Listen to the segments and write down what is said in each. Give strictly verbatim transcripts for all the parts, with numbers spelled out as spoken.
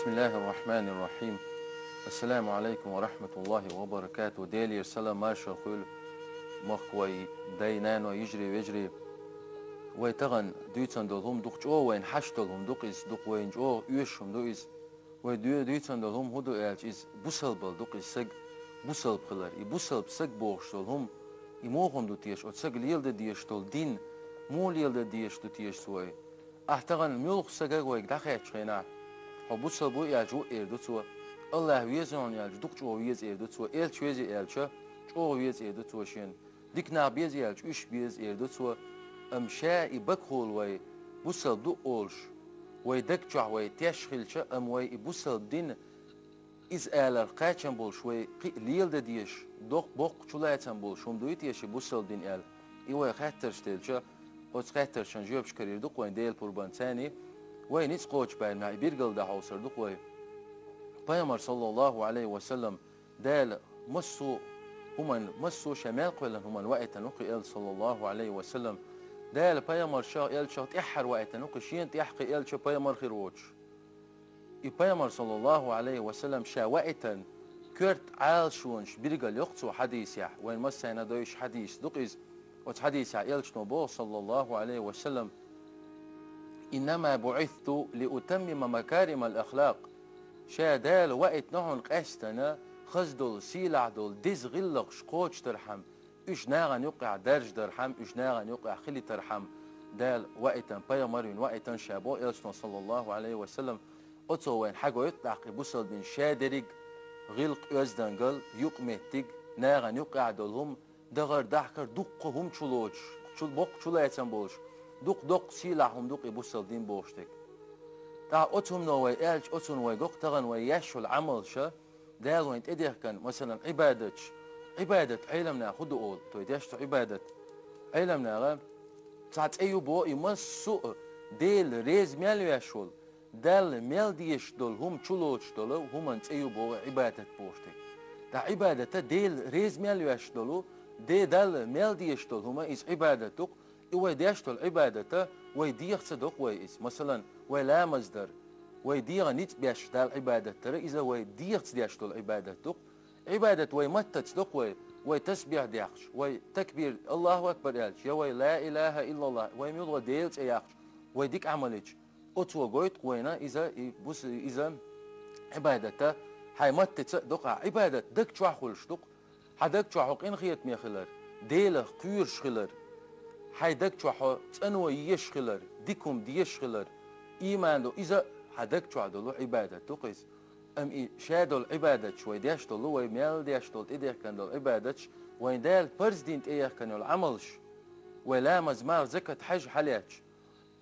بسم الله الرحمن الرحيم. السلام عليكم ورحمة الله وبركاته. Делера салам, маршалла хуьлда, махкахой, дай, наной, йижарий, вежарий. Вай тахана дуьйцун долу хӀума дукха чӀогӀа вайна хьашт долу хӀума ду-кх иза, дукха вайна чӀогӀа оьшуш хӀума ду иза. Вай дуь-, дуьйцун долу хӀума хӀун ду аьлча, иза бусалба болу ду-кх иза саг, бусалба хилар. И бусалба саг бохуш долу хӀума, и муха хӀума ду теша, оцу сага леладан дезаш долу дин, муха леладан дезаш ду теша цо и? Ахь тахана муьлхха сагах вайга дӀахаьттачу хенахь, хьо бусалба ву аьлча, ву эр ду цо. АллахӀ веза хьуна аьлча, дукха чӀогӀа веза эр ду цо. Элча веза аьлча, чӀогӀа веза эр ду цо шена. Дика нах беза аьлча, уьш беза эр ду цо. Амма ша и бакъахула вай бусалба ду олуш, вай даг чохь вай теш хилча, амма вай и бусалба дин, иза аларх кхачам болуш, вай кхин а леладан дезаш, доккха, боккха чулацам болуш хӀума дуй теша и бусалба дин аьлла? И вай хаттарш делча, оцу хаттаршна жоьпаш карийр ду-кх вайна Делан пурбанца. Вай ницкъ кхочу бӀаьрмехь и биргал дан хьовсур ду-кх вай. Пайхамар, саллаллаху Ӏалайхи ва саллам, Дала массо а хӀуманна, массо а ша мел кхоьллина хӀуманна ваийтина ву-кх и элча, саллаллаху Ӏалайхи ва саллам. Дала пайхамаршах, элчанах тӀаьххьара ваийтина ву-кх и, шена тӀаьхьа кхин элча, пайхамар хир воцуш. И пайхамар, саллаллаху Ӏалайхи ва саллам, ша ваийтина коьрта Ӏалашонаш биргал йо-кх цо хьадисехь, вайна массарна а дойуш хьадис ду-кх иза. Оцу хьадисехь элчано боху, саллаллаху Ӏалайхи ва саллам: «Иннама буӀисту ли утаммима макаримал ахлакъ». Ша Дала ваийтина хьуна къаьстина, хаза долу, сийлахь долу деза гӀиллакхаш кхочушдархьама, уьш нахана юккъехь даржадархьама, уьш нахана юккъехь хилийтархьама Дала ваийтина, пайхамар вина ваийтина ша боху элчано, саллаллаху Ӏалайхи ва саллам. Оцо вайна хьагойту тӀаккха и бусалба дин ша дерриг а гӀиллакх, оьздангалла, юкъаметтиг, нахана юккъехь долу хӀума, дахар, дахкар, дуккха хӀума чулоцуш, чу-, боккха чулацам болуш, дукха доккха сийлахь хӀума ду-кх и бусалба дин бохуш дерг. ТӀаккха оцу хӀумано вай аьлча, оцунна вай го-кх тахана вай еш йолу Ӏамалша, Дала вайна тӀедехкина, масалан, Ӏибадаташ. Ӏибадат Ӏеламнаха хӀун ду олу, той деш цу Ӏибадат? Ӏеламнаха цхьа цӀе ю боху и массо а Дела реза мел веш волу, Далла мел дезаш долу хӀума чулоцуш долу хӀуманна цӀе ю боху Ӏибадат бохуш дерг. Ткъа Ӏибадата Дела реза мел веш долу, Де-, Далла мел дезаш долу хӀума иза Ӏибадат ду-кх, и вай деш долу Ӏибадата вай дегӀаца до-кх вай иза. Масалан, вай ламаз дар, вай дегӀан ницкъ беш Далла Ӏибадат дара, иза вай дегӀаца деш долу Ӏибадат ду-кх. Ӏибадат вай маттаца до-кх вай, вай тасбихь дехча, вай такбир, Аллаху акбар аьлча, я вай ла илаха иллаллах, вай муьлхха Делан цӀе яхча, вай дика Ӏамал йича, оцо гойту-кх вайна иза, и бус-, иза Ӏибадата хьайн маттаца а до-кх. Ӏибадат даг чохь хуьлуш ду-кх. Хьан даг чохь хьо къинхетаме хилар, Делах кхоьруш хилар, хьайн даг чохь хьо цӀано езаш хилар, дика хӀума дезаш хилар, ийман ду, иза хьан даг чохь долу Ӏибадат ду-кх иза. Амма и ша долу Ӏибадаташ, вай деш долу, вай мел деш долу, тӀедехкина долу Ӏибадаташ, вайн Дала парз дина тӀеехкина йолу Ӏамалш, вай ламаз, марха, закат, хьаьж хьалаьцча,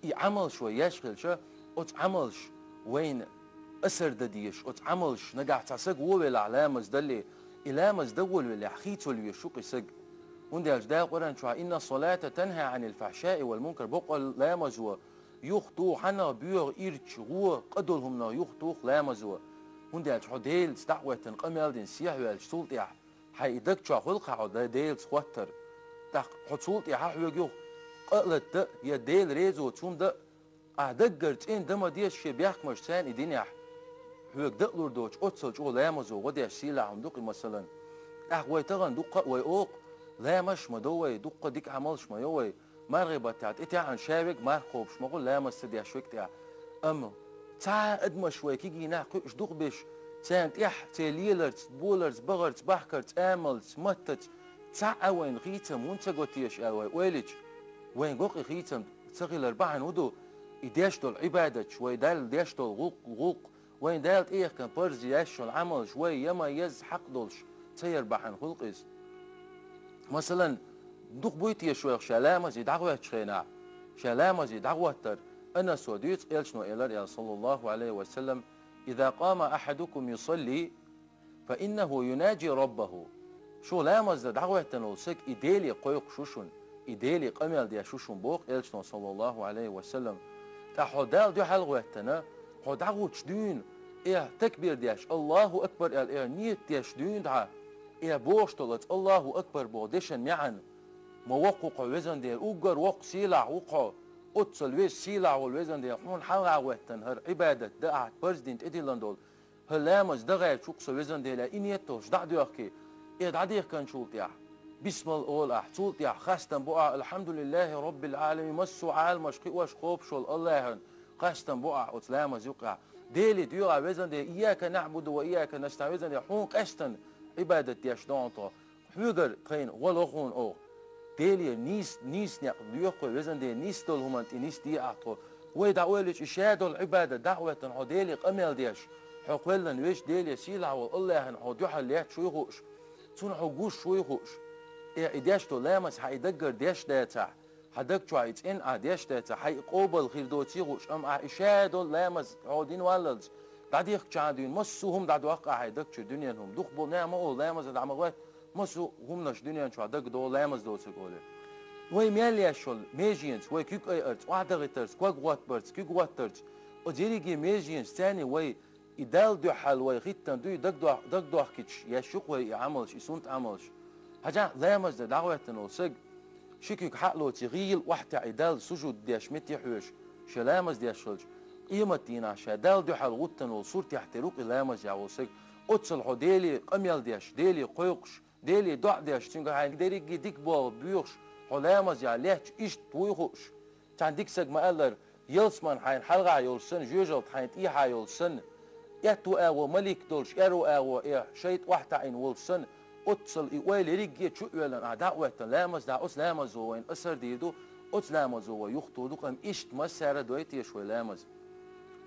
и Ӏамалш вай еш хилча, оцу Ӏамалш вайна асар дан дезаш, оцу Ӏамалш нагахь цхьа саг вон велахь ламаз далле, и ламаз дан волавеллехь хийцавала везаш ву-кх и саг. ХӀунда аьлча Дала Къуръан чохь: «Инна салата танха Ӏанил фахьшаи вал мункар», бакъволу ламазо юхатуху хьанах, боьха, ирча, вон, къа долу хӀуманах юхатуху ламазо. ХӀунда аьлча хьо Делаца дӀа а хӀоьттина, къамел дина, сехьаваьлча, цул тӀаьхьа хьайн и даг чохь хуьлу-кх хьо Делаца хӀоттар. ТӀаккха хьо цул тӀаьхьа хьоьга юха къа а латта, я Дела реза воцу хӀума дан а, ахь даггара цӀена дан ма деза шен бехкамашца царна и динехь. Хьоьга дан а лур доцуш, оццул чӀогӀа ламазо гӀо деш сийлахь хӀума ду-кх и, масалан. ТӀаккха вай тахана дуккха а вай олу-кх, ламазаш ма до вай, дуккха а дика Ӏамалш ма йо вай. Мархий баттахь тӀетаьӀна ша верг марха кхобуш ма хуьлу ламаз ца деш верг тӀехь. Амма цхьа а адамаш вай кегийнахь кхуьуш дукха беш, царна тӀехь церан леларца, боларца, бахарца, бахкарца, амалца, маттаца цхьа а вайна хийцам хӀунда ца го теша аьлла вай ойла йича, вайна го-кх и хийцам ца хилар бахьана хӀун ду? И деш долу Ӏибадаташ, вай Далла деш долу гӀуллакх, гӀуллакх, вайна Дала тӀеэхкина парз еш йолу Ӏамалш вай я ма езза хьакъ долуш ца яр бахьана хуьлу-кх иза. Масалан, дукха буй теша вайх ша ламазе дӀахӀоьттучу хенахь, ша ламазе дӀахӀоттар, Анаса дуьйцу, элчано элира аьлла, саллаллаху Ӏалайхи ва саллам: «Иза къама ахьадукум юсалли, фа иннаху юнаджи раббаху». Шу ламаз дан дӀахӀоьттина волу саг и Деле кхойкхуш ву шуна, и Деле къамел деш ву шуна, боху элчано, саллаллаху Ӏалайхи ва саллам. ТӀаккха хьо Далла дуьхьал гӀоьттина, хьо дӀахӀуттуш дуьйна, эхь такбир деш, Аллаху акбар аьлла, эхь ниет деш дуьйна дӀа, эхь бохуш долу оцу Аллаху акбар боху дешан маьӀна: ма воккха ву-кх хьо, везан Дела, уггар воккха, сийлахь ву-кх хьо, Оццул веза сийлахь волу Везан Дела, хьуна хьалха гӀоьттина хӀара Ӏибадат дан ахь парз дина тӀедиллина долу, хӀара ламаз дан гӀерташ ву-кх со, Везан Дела, и нийят долуш дӀа а доьхкий, и дӀадихкинчул тӀаьхьа бисмал олу ахь, цул тӀаьхьа хастам бо ахь, Алхьамдулиллахьи Роббил Ӏаламин, массо а Ӏаламаш кхиош, кхобуш волу АллахӀана хастам бо ахь оцу ламаза юкъахь. Деле доьгӀахь, Везан Дела, ийяка наӀбуду ва ийяка настаӀин, Везан Дела, хьуна къаьстина Ӏибадат деш ду хьуна тхо. Хьоьгара тхайна гӀо ло хьуна оха. Деле нийса, нийса некъ доьху вай, Везан Дела, нийса долу хӀуманна тӀе нисде ахь тхо. Вай дӀаоьллича, и ша долу Ӏибадат дӀа а хӀоьттина, хьо Деле къамел деш, хьо кхоьллина везачу Деле, сийлахь волу АллахӀана хьо дуьхьал летташ вуй хууш, Цунна хьо гуш вуй хууш. Э, и деш долу ламаз хьан и даггара деш дацахь, хьан даг чохь и цӀена ахь деш дацахь, хьан и къобал хир доций хууш, амма ахь и ша долу ламаз хьо дина валлалц, дӀадихкачхьана дуьйна массо а хӀума дӀадоккху ахь хьайн даг чуьра, дуьненан хӀума. Дукха болу, нах ма олу, ламаз а дӀа ма гӀоьтту, массо а хӀуманаш дуьнен чохь дагадогӀу ламаз доцург олий. Вай мел еш йолу меженца, вай куьг айарца, охьадахийтарца, ког гӀоттабарца, куьг гӀоттарца, оцу ерриге меженца царний вай и Далла дуьхьал вай хӀиттина дуй, дагадох-, дагадохкуьйтуш еш ю-кх вай и Ӏамалш, и суннат Ӏамалш. Хьажахь, ламаз дан дӀахӀоьттина волу саг, ши куьг хьа а лоций, гӀийла охьатаьӀий Далла сужуд деш метте хьоьжуш, ша ламаз деш хилча, къематдийнахь ша Далла дуьхьал гӀуттина волу суртехь тера ву-кх и ламаз яхь волу саг, оццул хьо Деле къамел деш, Деле кхойкхуш, Деле доӀа деш, цуьнга хьайн дерриге дика болх боьхуш, хьо ламаз яхь летташ иштта вуй хууш. Цхьана дика саг ма-аллара, ялсаман хьайна хьалха йолуш санна, жоьжалт хьайна тӀехьа йолуш санна, аьтту агӀо малик долуш, аьрру агӀо, э, шайтӀа охьатаӀийна волуш санна, оццул и ойла ерриге а чу а оьллина, ахь дӀа а хӀоьттина, ламаз дахь, оцу ламазо вайна асар дийр ду, оцу ламазо вай юхатур ду-кх, амма иштта массара а дой теша вай ламаз.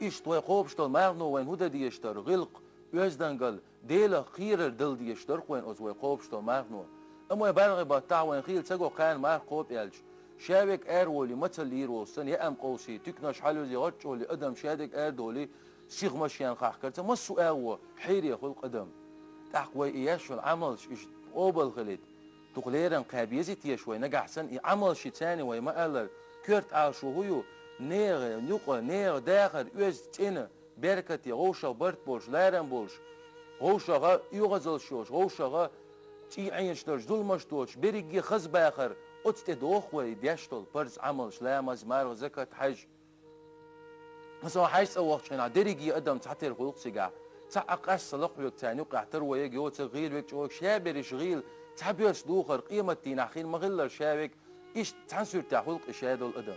Иштта вай кхобуш долу мархано вайна хӀун дан дезаш дара, гӀиллакх, оьздангалла, Делах кхерар дала дезаш дара-кх вайна оцу вай кхобуш долу мархано. Амма вай бархӀе баттахь вайна хийла ца го кхарна марха кхоба аьлча, ша верг араволий, мацалла лийр волуш санна, яа ма къовсий, туьканаш хьалъюзий, гӀорчӀолий, адам шадерг арадолий, сиха машен хахкарца, массо а агӀо хьере хуьлу-кх адам. ТӀаккха вай и еш йолу Ӏамалш иштта къобал хилийта, дукха леррина кхаба езий теша вай нагахь санна, и Ӏамалш ши царний вай ма-аллара, коьрта Ӏалашо хӀун ю, нехан юкъа, нехан дахар оьзда, цӀена, беркате, вовшах барт болуш, ларам болуш, вовшаха оьгӀазаллаш йолуш, вовшаха цӀий Ӏенаш дарш, зуламаш доцуш, берриге хаза бахар, оцу тӀе доху вай деш долу парз Ӏамалш, ламаз, марха, закат, хьаьж. Масала, хьаьж цӀа вахча хьуна, дерриге адам цхьатера хуьлу-кх цигахь. Цхьаъ а къаьстина ца ло хьоьга царна юкъахь, тара вайга, йоцург гӀийла, верг чӀогӀа, ша берриш гӀийла, цхьаберш духар, къематдийнахь хин ма-хиллара ша верг, иштта цхьана суьртехь хуьлу-кх и ша долу адам.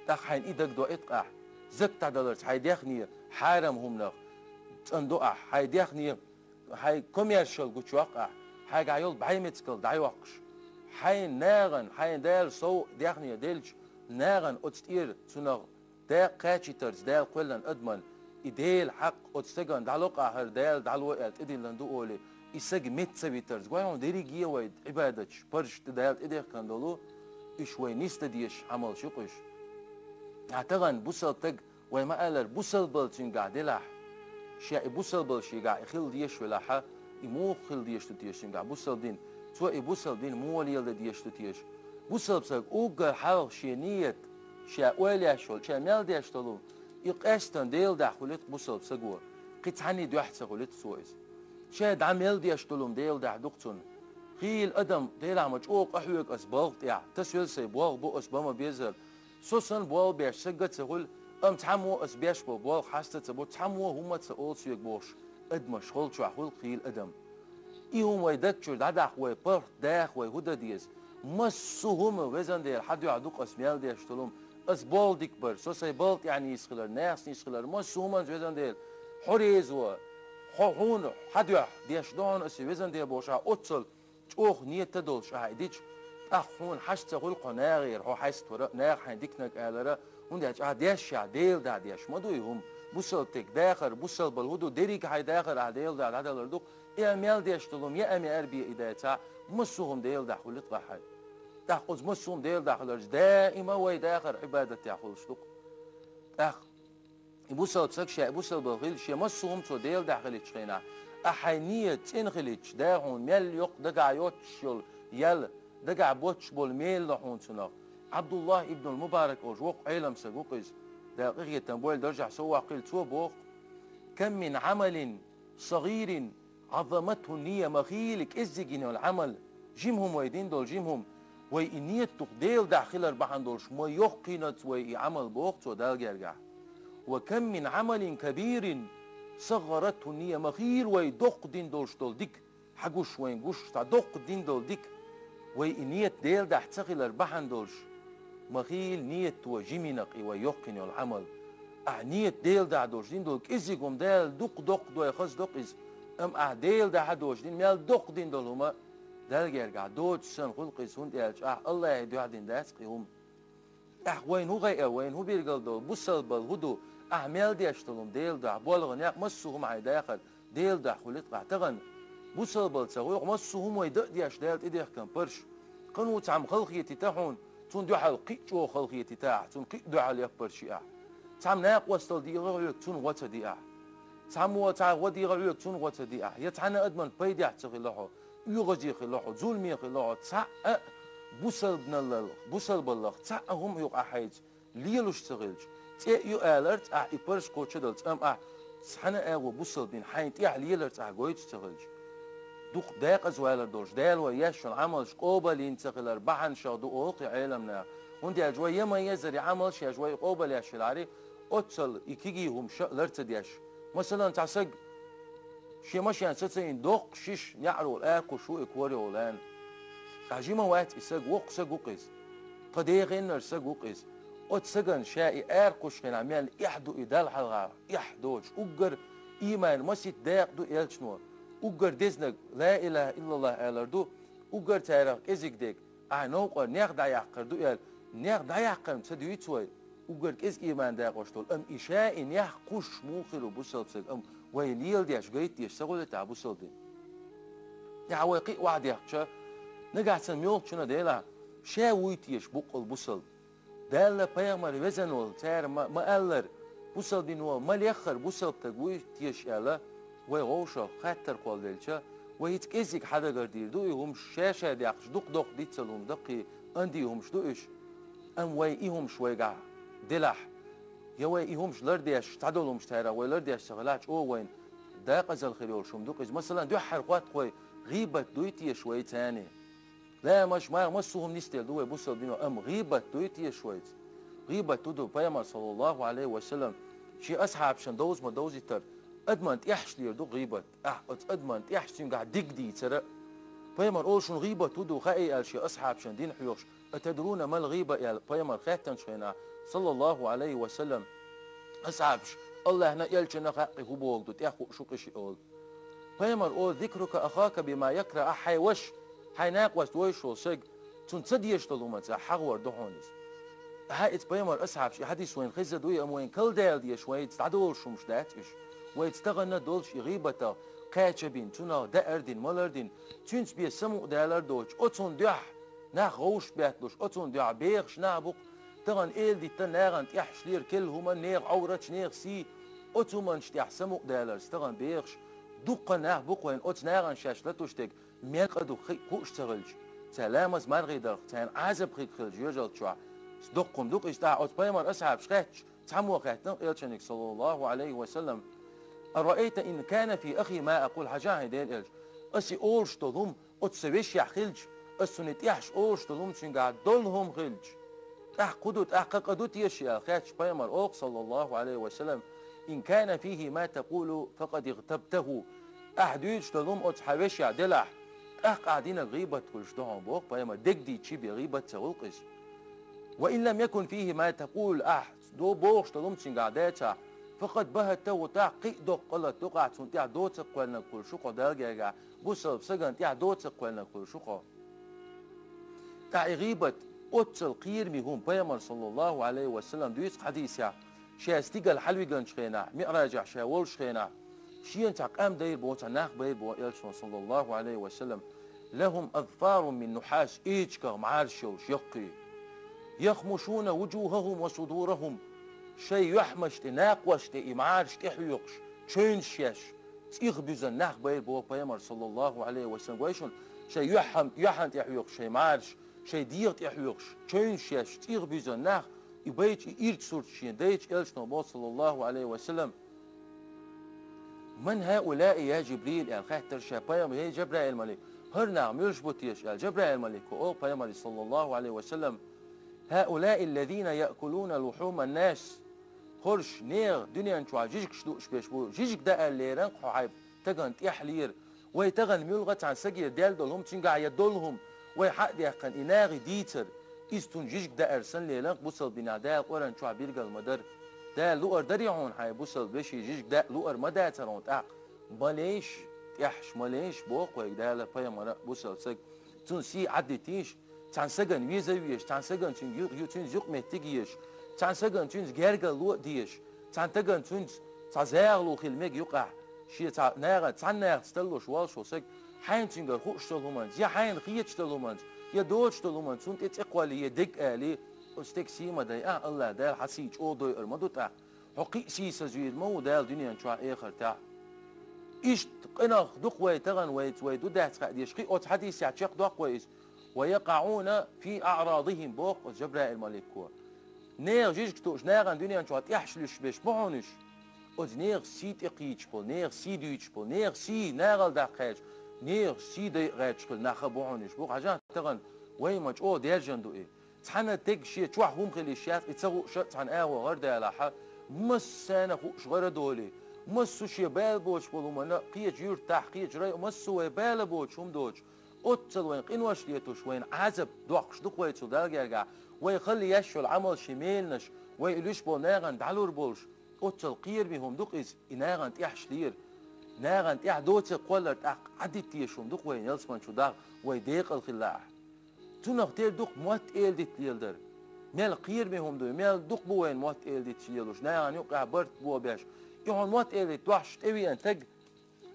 ТӀаккха хьайна и дагадоуьйту-кх ахь, закат дӀадаларца хьайн даьхни хьарам хӀуманах цӀандо ахь, хьайн даьхни, хьайн коммерчал гучуйоккху ахь, хьайгахь йолу бӀаьмецкал дӀайоккхуш. Хьайн нахана, хьайна Дала сов даьхни делча, нахана оцу тӀера цунах дакъа кхачийтарца Дала кхоьллина адаман, и Делан хьакъ оцу стагана дӀало-кх ахь, хӀара Дала дӀало аьлла тӀедиллина ду олий, и саг меца ца витарца, гой хьуна, дерриге а вай Ӏибадаташ, парзаш тӀе Дала тӀедехкина долу, уьш вай нисдан дезаш Ӏамалш ю-кх уьш. Ахьа тахана бусалба стаг, вай ма-аллара, бусалбалла цуьнгахь делахь, ша и бусалбалла шегахь и хила дезаш велахьа, и муха хила дезаш ду теша цуьнгахь бусалба дин, цо и бусалба дин муха леладан дезаш ду теша? Бусалба саг уггар хьалха шен ният, ша ойла еш йолу, ша мел деш долу, и къаьстина Делан дуьхьа хуьлуьйту бусалба саго, кхин цхьанний дуьхьа ца хуьлуьйту цо иза. Ша дӀа мел деш долу Делан дуьхьа ду-кх цунна. Хийла адам, делахь ма чӀогӀа къахьоьгу ас балха тӀехь, тасавелла сайн болх бу ас бан ма беззара. Со санна болх беш саг а ца хуьлу, амма цхьаммо ас беш болу болх хьаста ца бо, цхьаммо хӀумма а ца олу соьга бохуш, адамаш холчохь хуьлу-кх хийла адам. И хӀума вай даг чуьра дӀадахка, вай паргӀат даха, вай хӀун дан деза? Массо а хӀума, везан Дела, хьан дуьхьа ду-кх ас мел деш долу хӀума. Ас болх дика бар, со сайн балха тӀехь нийса хилар, нахаца нийса хилар, массо а хӀуманца, везан Дела, хьо реза ван, хьо хьуна, хьан дуьхьа деш ду хьуна ас и, везан Дела, бохуш ахь оццул чӀогӀа ният а долуш ахь и дича, тӀаккха хьуна хьашт ца хуьлу-кх хьо нахера, хьо хьаьстара, наха хьайн диканиг алара, хӀунда аьлча ахь дешшехь, Делан дуьхьа деш ма дуй хӀума. Бусалба стеган дахар, бусалбалла хӀун ду, дерриг хьайн дахар ахь Делан дуьхьа дӀадалар ду-кх, и а мел деш долу хӀума, я а мел арабе и дацахь, массо а хӀума Делан дуьхьа хуьлуьйту-кх ахь хьайн. ТӀаккха оцу массо а хӀума Делан дуьхьа хиларца, даима вай дахар Ӏибадатехь хуьлуш ду-кх. ТӀаккха и бусалба саг ша и бусалбалла хилча, шен массо а хӀума цо Делан дуьхьа хилийтучу хенахь, ахьа хьайн ният цӀена хилийтча, Дала хьуна мел йоккха дагахь йоцуш йолу ял, дагахь боцуш болу мел ло хьуна цунах. Ӏабдуллахь ибнул Мубарак олуш воккха Ӏелам саг ву-кх иза, Дала къинхетам бойла даржехь сов ваккхийла, цо боху-кх: «Кам мин Ӏамалин сагӀирин Ӏаззаматху ния», ма хийла кӀеззиг йина йолу Ӏамал, жима хӀума вай дина долу жима хӀума, Вай и ният дукха Делан духьа хилар бахьан долуш ма йоккхийна вай и Ӏамал, боху цо Далла гергахь. «Ва кам мин Ӏамалин кабирин саггӀаратху ннийя», ма хилла вай доккха дина долуш долу дика, хьан гуш вайна гуш, цхьа доккха дина долу дика, вай и ният Делан духьа ца хилар бахьана долуш, ма хилла ният вай жимина и вай йоккхийна йолу Ӏамал. Ахьа ният Делан духьа долуш дина долу кӀезиг хӀума Дала дукха доккха дой хаза доккха иза, амма ахьа Делан духьа долуш дина мел доккха дина долу хӀума Далла гергахь доцуш санна хуьлу-кх иза, хӀунда аьлча ахьа АллахӀан духьа дина дац-кх и хӀума. Ахьа вайна хӀун гӀайа, вайна хӀун билгал долу, бусалбалла хӀун ду, ахьа мел деш долу хӀума Делан духьа, болх а, некъ, массо а хӀума хьайн дахар Делан духьа хуьлу-кх ахьа тахана. Бусалбалла ца хуьлу-кх, массо а хӀума вай дан а деш, Дала тӀедехкина парзаш. Кхин а ву цхьамма халахетийта хьуна, цунна дуьхьал кхин а чӀогӀа халахетийта ахьа, цунна кхин а дуьхьал яппарш йи ахьа. Цхьамма накъосталла дийгӀа хьоьга, цунна гӀо ца де ахьа. Цхьаммо цхьа гӀо дийгӀа хьоьга, цунна гӀо ца де ахьа. Я цхьана адамна пайдехь ца хилла хьо, оьгӀазе хилла хьо, зуламе хилла хьо, цхьаъ а бусалбаналлал-, бусалбаллах цхьаъ а хӀума юкъахь хьайца лелуш ца хилча, цӀе а ю аларца ахьа и парзаш кхочушдалц, амма ахьа цхьана а агӀо бусалба дин хьайна тӀехь леларца ахьа гойтуш ца хилча, дукха декъаза валар долуш, Дала вай еш йолу Ӏамалш къобалйина ца хилар бахьанашах ду олу-кх и Ӏеламнаха. ХӀунда аьлча вай я ма-еззара и Ӏамалш еш, вай къобал еш хилахьара, оццул и кегий хӀума ша а лар ца деш. Масалан, цхьа саг шен машен сацийна доккха шиша неӀарехула аракхуьссуш ву и корехула лаьцна. Ткъа жима вац и саг, воккха саг ву-кх иза. Тхан дегӀеннара саг ву-кх иза. Оцу сагана ша и аракхуьссучу хенахь мел эхь ду и Далла хьалха, эхь доцуш, уггар ийман масийтта дакъа ду элчано, уггар дезнаг ла илаха иллаллах алар ду, уггар царах кӀезиг дерг ахьа новкъара нех дӀаяккхар ду аьлла, нех дӀаяккхарна ца дуьйцу вай, уггар кӀезиг ийман дакъош долу, амма и ша и нех кхуссуш муха хир ву бусалба саг, амма вай леладеш, гайтдеш ца хуьлу-кх ахьа бусалба дин. Ахьа вай кхин а охьадехча, нагахь санна муьлххачунна делахь, ша вуй теша буккъал бусалба? Далла, пайхамар везан волу, цара ма, ма-аллара, бусалба дино ма-леххара бусалба стаг вуй теша аьлла, вай вовшах хаттар кхолладелча, вай хӀинца кӀеззиг хьадагардийр ду и хӀумаш, ша-ша дехча дукха доккха диццал хӀума даккхий, андий хӀумаш ду уьш. Амма вай и хӀумаш вайгахь делахь, я вай и хӀумаш лардеш, цхьадолу хӀумаш царах вай лардеш ца хилахь, чӀогӀа вайна декъазалла хир йолуш хӀума ду-кх иза. Масалан, дуьххьара хотту вай, гӀийбат дуй теша вай царна? Ламаш, марха, массо а хӀума нисделла ду вай бусалба дино, амма гӀийбат дуй теша вайца? ГӀийбат хӀун ду? Пайхамар, саллаллаху Ӏалайхи ва саллам, шен асхьабашна довза ма довзийтара, адаман тӀехьашха лелар ду гӀийбат. Ахь оцу адаман тӀехьашха цуьнгахь диг дийцар а. Пайхамар олу: «Шуна гӀийбат хӀун ду хаьий?» – аьлла, шен асхьабашна дин хьоьхуш, «Атадруна мал гӀийба?» – аьлла, пайхамар хаьттинчу хенахь, саллаллаху Ӏалайхи ва саллам, асхьабаш, Аллахьна а, элчанна а хаьа-кх и хӀун бохург ду, тӀех хууш ву-кх и шиъ олу. Пайхамар олу: «Зикрука ахака бима якрахь», ахь хьайн ваша, хьайн накъост вовзаш волу саг, цунна ца дезаш долу хӀуманца ахь хьахор ду хьуна иза. Ахьа иза пайхамар асхьабаш, и хьадис вайна хезна дуй, амма вайна калдала дезаш, вайца дӀадолуш хӀумаш дац уьш. Вайца тахана долуш и гӀийбатах кхача бина, цунах даар дина, малар дина, цуьнца бен самукъадалар доцуш, оцунна дуьхьа нах гӀовшаш бетталуш, оцунна дуьхьа бехаш нах бу-кх, тахана эладитта нахана тӀехьашха лелар, керла хӀума, нехан Ӏовраташ, нехан сий, оцу хӀуманаш тӀехь самукъадаларца тахана бехаш дуккха нах бу-кх вайна, оцу нахана шаьш латуш дерг мел къа ду хи-, хууш ца хилча, цара ламаз, мархий дарх, царна Ӏазап хиг хилча жоьжалла чохь, доккха хӀума ду-кх иза. ТӀаккха оцу пайхамар асхьабаш хаьттича, цхьаммо хаьттина элчанга, саллаллаху Ӏалайхи ва саллам: «Араайта ин кана фи ахи ма акъул», хьажахьа, хӀай Делан элча, аса и олуш долу хӀума оцу сан вешехь хилча, аса цунна и тӀехьашха олуш долу хӀума цуьнгахь долу хӀума хилча, тӀаккха хӀун ду, тӀаккха къа ду теша аьлла хаьттича, пайхамар олу-кх, саллаллаху Ӏалайхи ва саллам: «Ин кана фихи ма такъулу, факъад игътабтаху». Ахь дуьйцуш долу хӀума оцу хьан вешехь делахь, тӀаккха ахь динарг гӀийбат хуьлуш ду хьуна, боху пайхамар, дерг дийцича бен гӀийбат ца хуьлу-кх иза. «Ва ин лам якун фихи ма такъул», ахь до-, бохуш долу хӀума цуьнгахь дацахь, «факъад багьаттаху», тӀаккха кхин а доккха къа латадо-кх ахь, цунна тӀехь доцург кхоьллинарг хуьлуш ву-кх хьо Далла гергахь, бусалба сагана тӀехь доцург кхоьллинарг хуьлуш ву-кх хьо. ТӀаккха и гӀийбат оццул кхераме хӀума, пайхамар, саллаллаху Ӏалайхи ва саллам, дуьйцу-кх хьадисехь, ша стигала хьалавигначу хенахь, миӀражехь ша волуш хенахь, шена цхьа къам дайра боху, цхьа нах байра боху элчано, саллаллаху Ӏалайхи ва саллам: «Лахум азфарун мин нухьас», эчигах мӀараш йолуш яккхий. «Яхмушуна вуджухахум ва судурахум», шайн юьхьмаш тӀе, накхош тӀе и мӀараш тӀехьоькхуш, чевнаш еш, цӀийх буьзна нах байра боху пайхамар, саллаллаху Ӏалайхи ва саллам. Гой шуна, шайн юьхьан-, юьхьан тӀе хьоькхуш шайн мӀараш, шайн дегӀа тӀе хьоькхуш, чевнаш еш, цӀийх буьзна нах, и байча, и ирча сурт шена дайча, элчано боху, саллаллаху Ӏалайхи ва саллам: «Ман хьаулаи, я Жибрил?» – аьлла хаьттира ша пайхамар: «ХӀей, Жабраил малик, ХӀара нах муьлш бу теша аьлла, Жабраил малико олу пайхамаре, саллаллаху Ӏалайхи ва саллам: «ХӀаулаи ллазина яъкулуна лухуман нас». ХӀорш нехан дуьнен чохь жижигаш дууш берш бу, жижиг даар лерина хьо хьайн тагана тӀехь лера. Вай тагана муьлхха цхьана сагера даьлла долу хӀума, цуьнгахь я долу хӀума, вай хьа а даьккхина, и нахе дийцар, иза цунна жижиг даар санна лерина бусалба динехь Дала Къуръан чохь билгал ма дара. Дала луур дарий хьуна хьайн бусалба вешин жижиг даа, луур ма дацара хьуна тӀаккха. Ма лейша, тӀехьаш ма лейша, боху вайга Дала, пайхамара а, бусалба саг. Цунна сий Ӏадитийша, цхьана сагана веза а везаш, цхьана сагана цуьнга ю-, ю-, цуьнца юкъаметтиг а езаш, цхьана сагана цуьнца гергарло а дезаш, цхьана тагана цуьнца цхьа захало хила мега юкъахь, шен цхьа наха, цхьана нахаца таллуш воллуш волу саг, хьайна цуьнгара хууш долу хӀуманца, я хьайна хеташ долу хӀуманца, я доцуш долу хӀуманца цунна тӀе цӀе кхоллий, я дерг алий, оцу стеган сий ма дайа, а, АллахӀ Дала хьан сий чӀогӀа дойур ма ду тӀаккха. Хьо кхин а сийсазвийр ма ву Дала дуьнен чохь, эхартахь. Иштта къинах дукха вай тахана вайца вай ду дац хаа дезаш, кхин оцу хьадисехь чекхдоккху вай иза. «Ва якъаӀуна фи аӀрадихим», боху оцу Жабраил малико. Нехан жижиг тууш, нахана дуьнен чохь тӀехьаш луьйш берш бу хьуна уьш. Оцу нехан сий тӀекхийдаш болу, нехан сий дуьйцуш болу, нехан сий нахала даккха гӀерташ, нехан сий дайа гӀерташ хила нах а бу хьуна уьш. Бу хьажахь тахана, вай ма чӀогӀа даьржина ду и. Цхьана стеган шен чохь хӀума хила йиш яц, и ца хууш а цхьана агӀо гӀар далахь, массарна хууш гӀар а долий, массо а шен бала боцуш болу хӀуманна, кхечу юьртахь, кхечу районехь, массо а вай бала боцуш хӀума доцуш, оццул вайн къинош летош, вайна Ӏазап доккхуш ду-кх вай цу Далла гергахь, вай хала еш йолу Ӏамал шен меланаш, вай и луьйш болу нахана дӀалур болуш, оццул кхераме хӀума ду-кх иза, и нахана тӀехьаш лера. Нахана тӀехь доцург кхоллар тӀаккха Ӏадитта езаш хӀума ду-кх вайна ялсамани чу дагӀа, вай декъала хилла ахь. Цунах тера ду-кх мотт эладита леладар. Мел кхераме хӀума ду, мел дукха бу вайна мотт эладита лелош, нахана юкъахь барт бохьуш. И хьуна мотт эладита дохьуш тӀевеана стаг,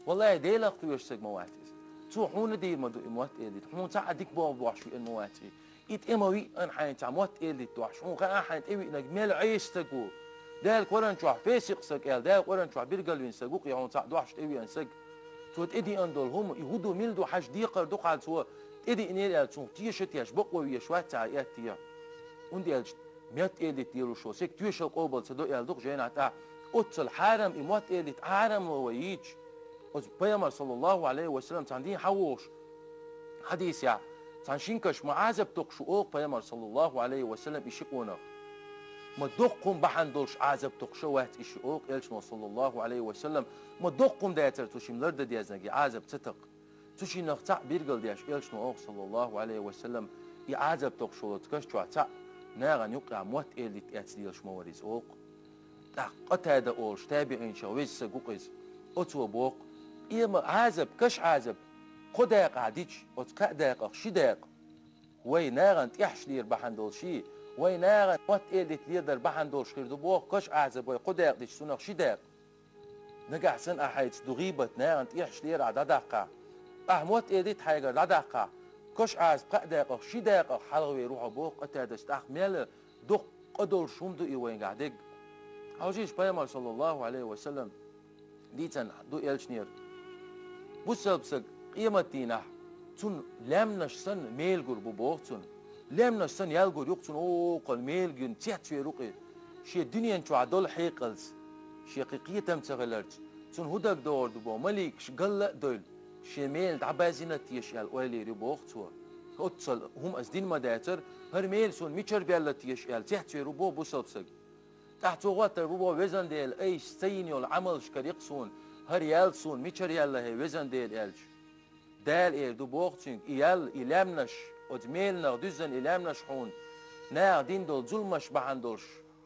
валлахӀи, Делах кхоьруш стаг ма вац иза. Цо хьуна дийр ма ду и мотт эладита, хьуна цхьа а дика бохьуш веана ма вац и. И тӀе ма виъна хьайна цхьа мотт эладита дохьуш, хьуна хаьа хьайна тӀевиънарг мел Ӏеса стаг ву. Дала Къуръан чохь фасикъ стаг аьлла, Дала Къуръан чохь билгалвина стаг ву-кх и хьуна цхьаъ дохьуш тӀевеана стаг. Цо тӀедеана долу хӀума, и хӀун ду, мила ду, хьажа декхар ду-кх хьан цо тӀедеанера аьлла, цунах теша а теш, бакъо веш вац цхьа а этте. ХӀунда аьлча мотт эладита лелош волу стеган тоьшалла къобал ца до аьлла ду-кх жайнахь тӀехь. Оццул хьарам и мотт эладита, хьарамло вай йийцича. Оцу пайхамар, саллаллаху Ӏалайхи ва саллам, цхьана дийнахь хьавогӀуш хьадисехь, цхьана шина каш ма Ӏазап токхуш ву, олу-кх пайхамар, саллаллаху Ӏалайхи ва саллам, и ши къонах. Ма доккха хӀума бахьана долуш Ӏазап токхуш а вац и ши, олу-кх элчано, саллаллаху Ӏалайхи ва саллам, ма доккха хӀума дацара цу шимма лардан дезна и Ӏазап ца такха. Цу шиннах цхьаъ билгал деш элчано олу-кх, саллаллаху Ӏалайхи ва саллам, и Ӏазап токхуш волу оцу каш чохь цхьаъ нахана юкъахь мотт эладита эцна лелаш ма вара иза, олу-кх. ТӀаккха Къатада олуш табиӀинчех веза стаг ву-кх иза. Оцо боху-кх: «Къема Ӏазап, каш Ӏазап, кхо дакъахь дича, оцу кхаа дакъах ши дакъа вай нахана тӀехьаш лера бахьана долуш, вай нахана мотт эладита леладар бахьана долуш хир ду, боху, каш Ӏазап вай кхо дакъа дича, цунах ши дакъа». Нагахь санна ахь хьайца ду гӀийбат, нахана тӀехьаш лера ахь дӀадаккхахь, ахь мотт эладита хьайгара дӀадаккхахь, каш Ӏазап кхаа дакъах ши дакъах хьалхавер ву хьо, боху Къатадас. ТӀаккха мел доккха къа долуш хӀума ду и вайгахь дерг. Хьовсийша, пайхамар, саллаллаху Ӏалайхи ва саллам, дийцина ду элчанера. Бусалба стаг къематдийнахь цунна лаьмнаш санна мел гур бу, боху цунна. Лаьмнаш санна ял гур ю-кх цунна, окхана мел гина цецвер ву-кх и. Шен дуьнен чохь долу хьекъалца, шен кхин кхетам ца хиларца, цунна хӀун дагадогӀур ду боху, маликаш галла а девлла, шен мел дӀабаьззина теша аьлла ойла йийр ю, боху цо. Оццул хӀума аса дина ма дацара, хӀара мел суна мичара баьлла теша аьлла цецвер ву боху бусалба стаг. ТӀаккха цо хоттур бу боху: «Везан Дела, айса ца йина йолу Ӏамалш карий-кх суна, хӀара ял суна мичара яьлла хьайн, везан Дела?» — аьлча. Дала эр ду боху цуьнга: «И ял, и лаьмнаш, оцу меланах дуьззина и лаьмнаш хьуна, наха дина долу зуламаш бахьана долуш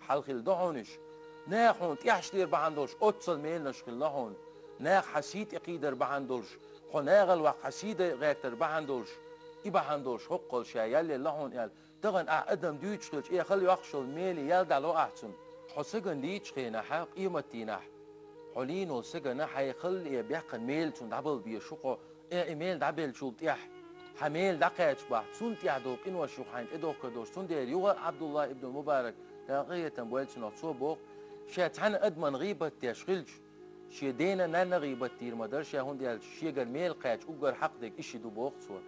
хьалха хилла ду хьуна уьш. Наха хьуна тӀехьаш лера бахьана долуш оццул меланаш хилла хьуна. Наха хьан сий тӀекхийдар бахьана долуш, хьо нахала ваккха хьан сий дайа гӀертар бахьана долуш, и бахьана долуш хӀоккхул ша ял елла хьуна», — аьлла. Тахана ахь адам дуьйцуш хилча, э, хала йоккхуш йолу меле ял дӀало ахь цунна. Хьо сагана лийчу хенахь, къематдийнахь, хьо лийна волу сагана хьайн хала, э, баьккхина мел цунна дӀабала безаш ву хьо, э, и мел дӀабеллачул тӀаьхьа хьан мел дӀакхаьчча бахь, цунна тӀехь долу къинош ю хьайна тӀедохкар долуш. Цундела юха а Ӏабдуллахь ибн Мубарак, Дала къахетам бойла цунах, цо боху, ша цхьана адаман гӀийбат деш хилча, шен дена-нанна гӀийбат дийр ма дара ша, хӀунда аьлча шегара мел кхаьчча уггар хьакъ дерг и ши ду, боху цо.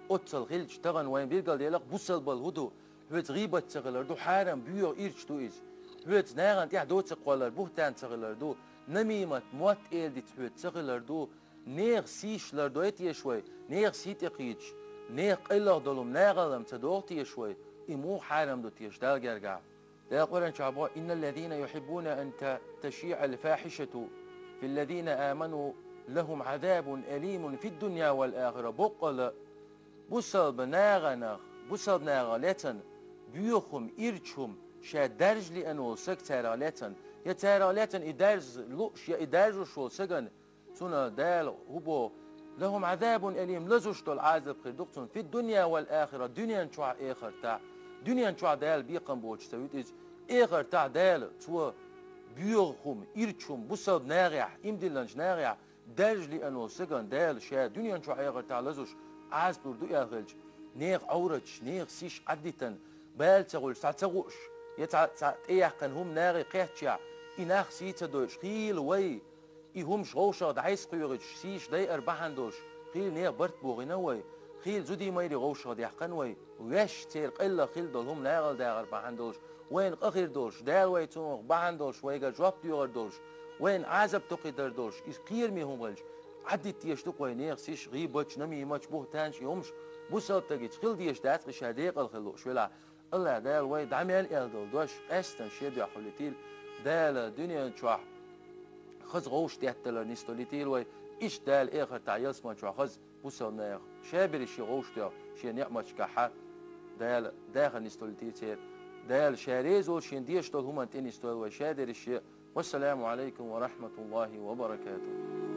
Оццул хилча, тахана вайна билгалдела-кх бусалбалла хӀун ду, хьоьца гӀийбат ца хилар ду, хьарам боьха ирча ду иза. Хьоьца нахана тӀехь доцург кхоллар буьхтан ца хилар ду, намимат, мотт эладита хьоьца ца хилар ду, Нехан сийш лардой теша вай, нехан сий тӀекхийдаш, нехан къайлаха долу нагӀаллам ца доху теша вай, и муха хьарам ду теша Далла гергахь? Дала Къуръан чохь боху: «Инна ллазина юхиббуна ан та-, ташиъал фахишату филлазина аману лахум азабун алимун фид-дунья вал ахира». Боккъала бусалба нагӀанах, бусалба нагӀа лецан боьха хӀума, ирча хӀума ша даржа лиъна волу саг царах лецан, я царах лецан и даржа лууш, я и даржуш волу саган Цунах Дала хӀун боху? «Лахум азабун алим», лазуш долу Ӏазап хир ду-кх цунна, фид-дунья вал ахира, дуьнен чохь, эхартахь. Дуьнен чохь Дала бекхам боцуш ца вуьту иза, эхартахь Дала цо боьха хӀума, ирча хӀума, бусалба нагӀехь, имдилланчу нагӀехь даржа лиъна волу сагана Дала ша дуьнен чохь, эхартахь лазуш Ӏазап лур ду аьлла хилча, нехан Ӏовраташ, нехан сиш Ӏадитан, бала ца хуьлуш, цхьа ца хууш, я цхьа, цхьа тӀеяьккхина хӀума нагӀе кхеттачехь, и нах сий ца дойуш, хийла вай, и хӀумаш вовшах дӀасакхоьхьуьйтуш, сийша дайар бахьана долуш, хийла нехан барт бохийна вай, хийла зудий-майрий вовшах даьккхина вай, ваьш церан къайлаха хилла долу хӀума нагӀалла дахар бахьана долуш, вайна къа хир долуш, Дала вай цунах бахьана долуш, вайгара жоп доьхур долуш, вайна Ӏазап токхийдар долуш, иза кхераме хӀума хилча, Ӏадитта дезаш ду-кх вай нехан сиш, гӀийбаташ, намиматаш, бухӀтанаш, и хӀумаш бусалба стагица хила дезаш дац-кх и ша декъала хила лууш велахь. АллахӀ Дала вай дӀа мел аьлла долу дош къаьсттина шен дуьхьа хуьлуьйтийла, Дала дуьнен чохь хаза гӀовшах детталар нисдолуьйтийла вай, иштта Дала эхартахь ялсаман чохь хаза бусалба нехан ша берриш шен гӀовшах доьху шен неӀматашкахь Дала дахар нисдолуьйтийла церан. Дала ша реза волуш шена дезаш долу хӀуманна тӀе нисдойла вай ша дерриш шен. Вассаламу Ӏалайкум ва рахьматуллахӀи ва баракатухӀ.